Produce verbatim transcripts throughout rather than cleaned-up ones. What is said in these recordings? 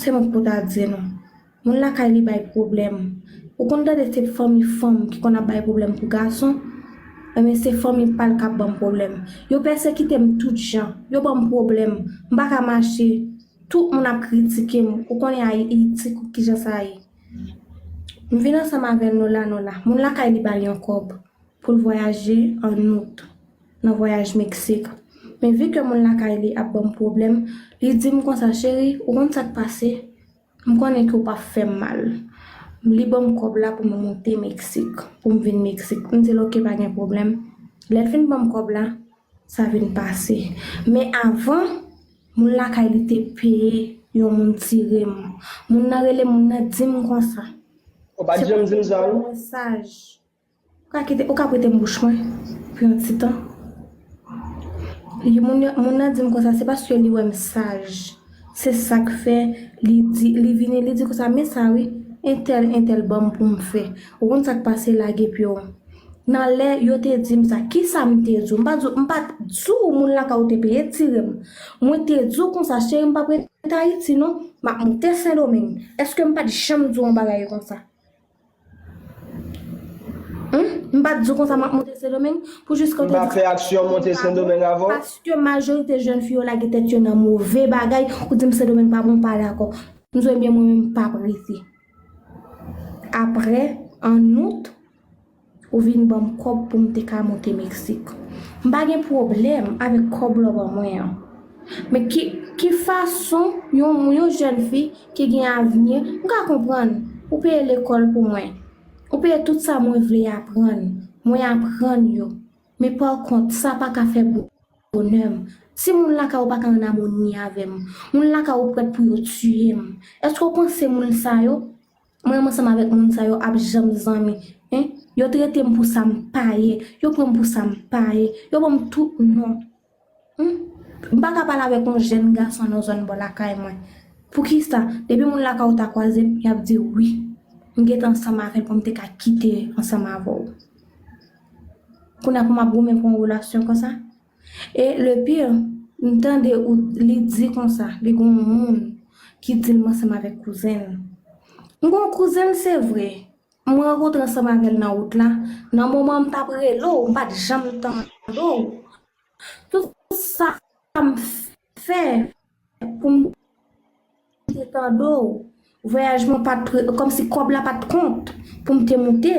Se mwen ki pou ta di nou. Moun lakay li bay pwoblèm. Ou konn tande se fanmi fanm ki konn ap bay pwoblèm pou gason? Ebyen, se fanmi pa l k ap ban m pwoblèm. Yo pèsekite m tout jan. Yo ban m pwoblèm. M pa ka mache. Tout moun ap kritike m. Ou konnen Ayiti, kijan sa ye. M vin ansanm avè l, nou la, nou la. Moun lakay li ba l yon kòb pou l vwayaje an out, nan vwayaj Meksik. Men vi ke moun lakay li ap ban m pwoblèm, li di m konsa, cheri, ou konn sa k pase? M konnen ke w p ap fè m mal. Li ban m kòb la pou mwen monte Meksik, pou m vin Meksik. M di l, oke, pa gen pwoblèm. Lè l fin ban m kòb la, sa vin pase. Men avan, moun lakay li te peye yon moun tire m. Moun nan rele moun nan di m konsa. Ou pa t janm di m sa, non? Mwen saj. Ou ka kite, ou ka prete m bouch mwen pou yon ti tan? Li, moun, moun nan di m konsa, se paske li wè m saj. Se sa k fè li di, li vini, li di konsa, men sa wi, entèl, entèl ban m pou m fè. Ou konn sa k pase, lage pye w. Nan lè yo te di m sa, kisa m te di w? M pa di w, m pa t di w moun lakay ou te peye tire m. Mwen te di w konsa, cheri, m p ap rete Ayiti non, m ap monte Sendomeng. Èske m pa t janm di w yon bagay konsa? Humm, m pa t di w konsa m ap monte Sendomeng pou jiska w te di sa. M pa fè aksyon monte Sendomeng avè w. Paske majorite jèn fi yo lage tèt yo nan move bagay, ou di m Sendomeng pa bon, m pa dakò. M di w, ebyen, mwen menm m p ap rete. Aprè, an out, ou vin ban m kòb pou m te ka monte Meksik. M pa gen pwoblèm avèk kòb la w ban mwen an. Men ki, ki fason yon, yon jèn fi ki gen avni, m ka konprann, ou peye lekòl pou mwen. Ou peye tout sa mwen vle aprann. Mwen aprann yo. Men pa kont, sa pa ka fè bonè m. Si moun lakay ou pa ka an amoni avè m, moun lakay ou prèt pou yo tiye m, èske w panse moun sa yo, mwen menm ansanm avèk moun sa yo ap janm zanmi? Hein? Yo trete m pou sa m pa ye, yo pran m pou sa m pa ye, yo ban m tout non. Hmm? M pa ka pale avèk yon jèn gason nan zòn bò lakay mwen. Poukisa? Depi moun lakay ou ta kwaze m, y ap di wi. M gentan ansanm avè l pou m te ka kite ansanm avè w. Kounye a pou m ap goumen pou yon relasyon konsa? E le pire, m tande ou, li di konsa, li gon moun ki di l m ansanm avèk kouzen l. M gon kouzen l, se vre. Mwen rankontre ansanm avè l nan wout la. Nan moman m t ap rele w, m pa t janm tande w. Tout sa m fè pou m te tande w. Vwayaj mwen pa t, kòmsi kòb la pa t kont pou m te moute.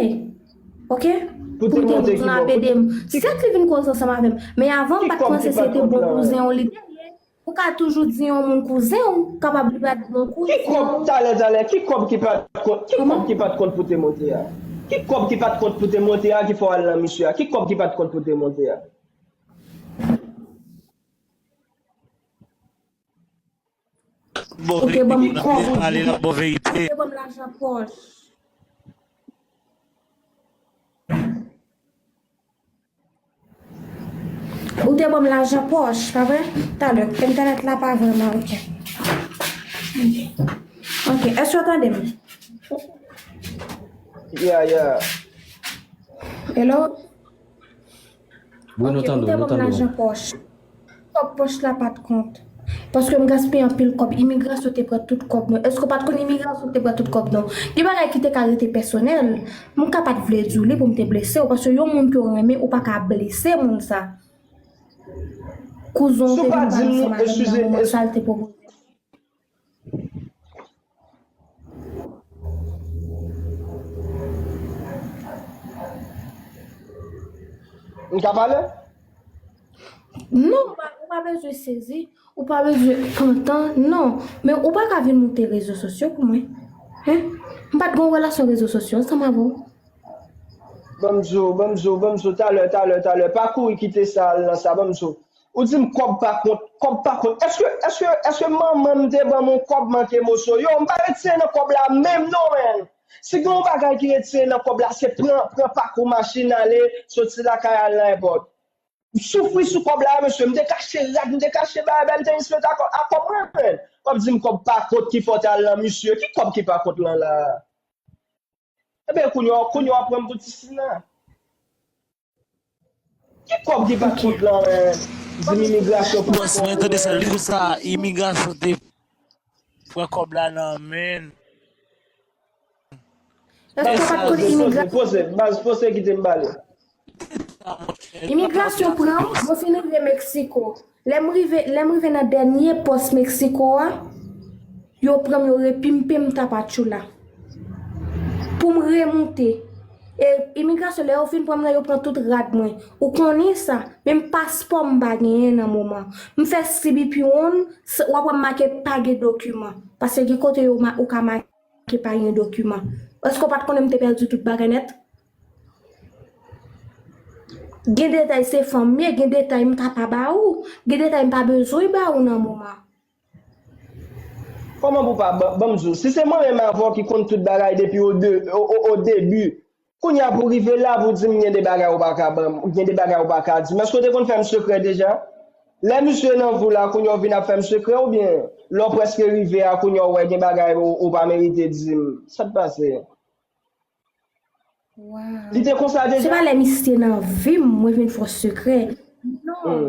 Oke? Pou m te moute, moun ap ede m. Sèt li vin koze ansanm avè m. Men avan, m pa t panse se te bon kouzen w li te ye. Ou ka toujou di yon moun kouzen w, kapab li pa t bon kouzen w. Ki kòb, talè, talè, ki kòb ki pa t kont, ki kòb ki pa t kont pou te monte a? Ki kòb ki pa t kont pou te monte a ki fè w al nan misye a? Ki kòb ki pa t kont pou te monte a? Ou te ban m kòb, ou te ban m lajan pòch. Ou te ban m lajan pòch, pa vre? Talè, entènèt la pa vrèman oke. Oke, èske w tande m? Yeah, yeah. Hello? Wi, nou tande w, nou tande w. Ou te ban m lajan pòch. Kòb pòch la pa t kont. Paske m gaspiye anpil kòb. Imigrasyon te pran tout kòb nou. Èske w pa t konn imigrasyon te pran tout kòb nou? Gen bagay ki te ka rete pèsonèl. M ka pa t vle di w li pou m te blese w. Paske yon moun ke w renmen, ou pa ka blese moun sa. Kouzen w te vin pale ansanm avè m nan moman sa l te pwopoze. M ka pale? Non, ou pa, ou pa bezwen sezi, ou pa bezwen kontan, non. Men ou pa ka vin moute rezo sosyo pou mwen. Hein? M pa t gen yon relasyon rezo sosyo ansanm avè w. Ban m di w, ban m di w, ban m di w, talè, talè, talè. Pa kouri kite sa al nan sa, ban m di w. Ou di m kòb pa kont, kòb pa kont. Èske, èske, èske manman m te ban m yon kòb manke moso? Yo, m pa retire nan kòb la menm non, man. Si gen yon bagay ki retire nan kòb la, se pran, pran pak ou machin ale, soti lakay al nan èpòt. M soufri sou kòb la, mesye. M te kache rad, m te kache bagay, bèl tenis mwen ta kò-, a kòb mwen, man. W ap di m kòb pa kont ki fè w te al nan misye. Ki kòb ki pa kont lan la? Ebyen, kounye a, kounye a w ap pran m pou ti sina. Ki kòb ki pa t kont lan, eh, di m imigrasyon pa t kont. Mwen tande sa, li di sa, imigrasyon te pran kòb la nan men l. Èske w pa t konn imigrasyon? Poze, baz, poze kite m pale. Imigrasyon pran m, mwen fin rive Meksiko. Lè m rive, lè m rive nan dènye pòs Meksiko a, yo pran m, yo repimpe m tapatchoula. Pou m remoute. E imigrasyon, lè yo fin pran m nan, yo pran tout rad mwen. Ou konnen sa, menm paspò m pa genyen nan moman. M fè C B P one, w ap wè m make pa gen dokiman. Paske gen kote yo ou ka make ke pa gen dokiman. Èske w pa t konnen m te pèdi tout bagay nèt? Gen detay se fanm m ye, gen detay m ka pa ba ou, gen detay m pa bezwen ba ou nan moman. Kòman pou pa ban m di w? Si se mwen menm avè w ki konn tout bagay depi o debi, kounye a pou rive la pou di m gen de bagay ou pa ka ban m, gen de bagay ou pa ka di m. Èske w te konn fè m sekrè deja? Lè misye nan vi w la, kounye a w vin ap fè m sekrè oubyen lè w prèske rive a, kounye a w wè gen bagay ou pa merite di m? Sa k pase? Li te konsa deja? Se pa lè misye nan vi m, mwen vin fè w sekrè. Non.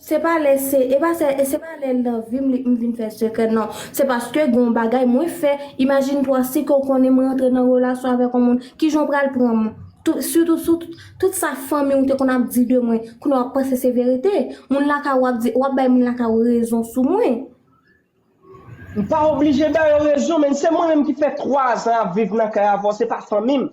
Se pa lè se, e pa se, e se pa lè l nan vi m li m vin fè sekrè, non. Se paske gen yon bagay mwen fè, imajine twa si ke w konnen mwen rantre nan relasyon avèk yon moun, kijan w pral pran m? Sitou sou tout sa fanmi w te konn ap di de mwen, kounye a w ap panse se verite. Moun lakay ou ap di, w ap bay moun lakay ou rezon sou mwen. M pa oblije ba yo rezon, men se mwen menm ki fè twazan ap viv nan kay avè w, se pa fanmi m.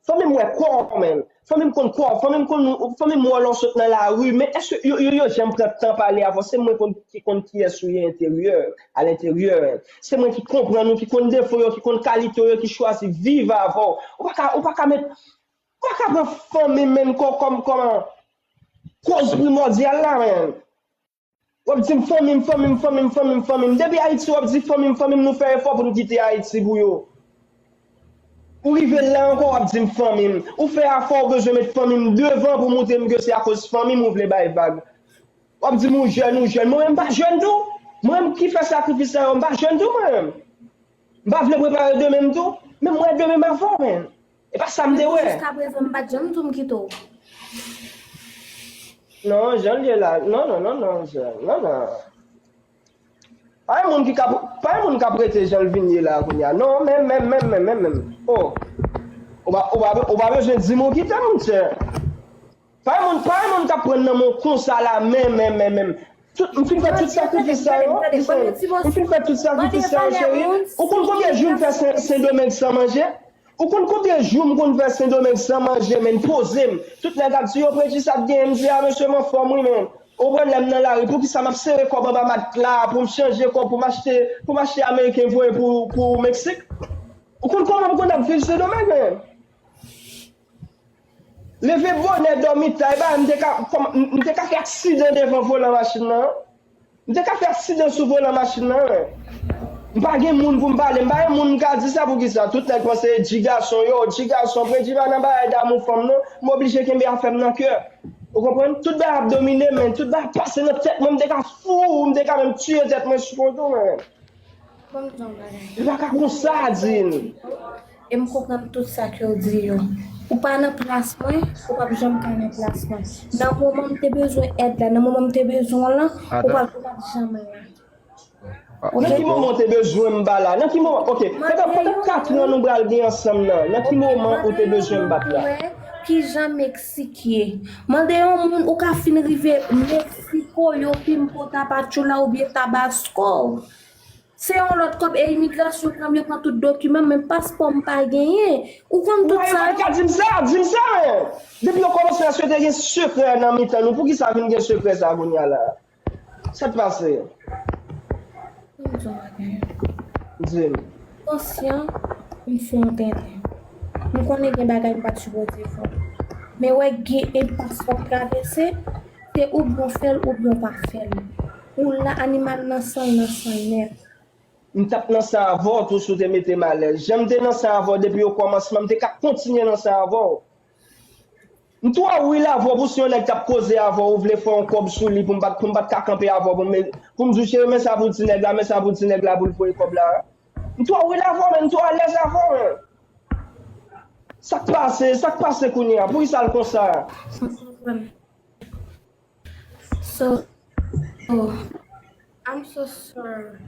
Fanmi m wè kò w, men. Fanmi m konn kò w, fanmi m konn, fanmi m wè w lè w sot nan lari, men èske yo, yo, yo janm pran tan pale avè w? Se mwen konn, ki konn kiyès ou ye enteryè, alenteryè. Se mwen ki konprann ou, ki konn defo yo, ki konn kalite w yo, ki chwazi viv avè w. Ou pa ka, ou pa ka met, ou pa ka pran fanmi m, men, kò, kòm, kòm koz primòdyal la, men. W ap di m fanmi m, fanmi m, fanmi m, fanmi m, fanmi m. Depi Ayiti, w ap di fanmi m, fanmi m, nou fè efò pou n kite Ayiti pou yo. Ou rive la ankò, w ap di m fanmi m. Ou fè afè, w bezwen met fanmi m devan pou moutre m ke se akoz fanmi m ou vle bay vag. W ap di m ou jèn, ou jèn. Mwen menm m pa jèn tou. Mwen menm ki fè sakrifis sa yo, m pa jèn tou mwen menm. M pa vle prepare demen m tou, men m wè demen m avè w, men. E pa sa m te wè. Jiskaprezan, m pa t janm di w m kite w. Non, jan l ye la, non, non, non, non, jan, non, non. Pa yon moun ki ka, pa yon moun k ap rete jan l vin ye la kounye a. Non, menm, menm, menm, menm, menm, menm. Oh. Ou pa, ou pa, ou pa bezwen di m ou kite m, monchè. Pa yon moun, pa yon moun k ap pran nan men w konsa la, menm, menm, menm, menm. Tout, m fin fè tout sakrifis sa yo, m fin fè tout sakrifis sa yo, cheri. Ou konn konbyen jou m fè Sen, Sendomeng san manje? Ou konn konbyen jou m konn fè Sendomeng san manje, men poze m? Tout nèg ap di, yo, Prejis ap genyen. M di, a, mesye, m anfòm, wi, men. Ou konprann, lè m nan lari, poukisa m ap sere kòb anba matla pou m chanje kòb, pou m achte, pou m achte ameriken voye pou, pou Meksik? Ou konn kòman m konn ap viv Sendomeng, men? Leve bonè, dòmi ta, e ba, m te ka, m te ka fè aksidan devan volan machin nan. M te ka fè aksidan sou volan machin nan, wi. M pa gen moun pou m pale, m pa gen moun m ka di sa, poukisa? Tout nèg panse G gason, yo, G gason, Prejis pa nan bagay damou fanm, non. M oblije kenbe afè m nan kè. Ou konprann? Tout bagay ap domine m, men. Tout bagay ap pase nan tèt mwen, m te ka fou, m te ka menm tiye tèt mwen sou kontou, men. Li pa ka konsa, Adine. E m konprann tout sa ke w di yo. Ou pa nan plas mwen, ou p ap janm ka nan plas mwen. Nan moman m te bezwen èd la, nan moman m te bezwen w lan, ou p ap, ou p ap janm la. Nan ki moman w te bezwen m ba la? Nan ki moman? Ok, pandan, pandan kat an nou pral gen ansanm nan, nan ki moman ou te bezwen m bat la? Kijan Meksik ye? Mande yon moun ou ka fin rive Meksiko, yo pimpe w tapatchoula oubyen tabasko. Se yon lòt kòb e imigrasyon pran m, yo pran tout dokiman m, men paspò m pa genyen. Ou konn tout sa yo. Ou pa ka di m sa, di m sa, men. Depi yo kòmanse a swete gen sekrè nan mitan nou, poukisa vin gen sekrè sa kounye a la? Sa k pase? Di m. Konsyan, m fè yon tenten. M konnen gen bagay m pa t sipoze fè. Men wè gen enpas w ap travèse, se oubyen w fè l oubyen w pa fè l. Ou la, animal nan san l, nan san l nèt. M t ap nan sa avè w tou si w te mete m alèz. Jan m te nan sa avè w depi okòmansman, m te ka kontinye nan sa avè w. M twò real avè w pou si yon nèg t ap koze avè w, ou vle fè yon kòb sou li pou m pa t, pou m pa t ka kanpe avè w pou m, pou m di w cheri, men sa pou ti nèg la, men sa pou ti nèg la pou l voye kòb la. M twò real avè w, men m twò alèz avè w, men. Sa k pase, sa k pase kounye a? Poukisa l konsa? So, oh, I'm so sorry.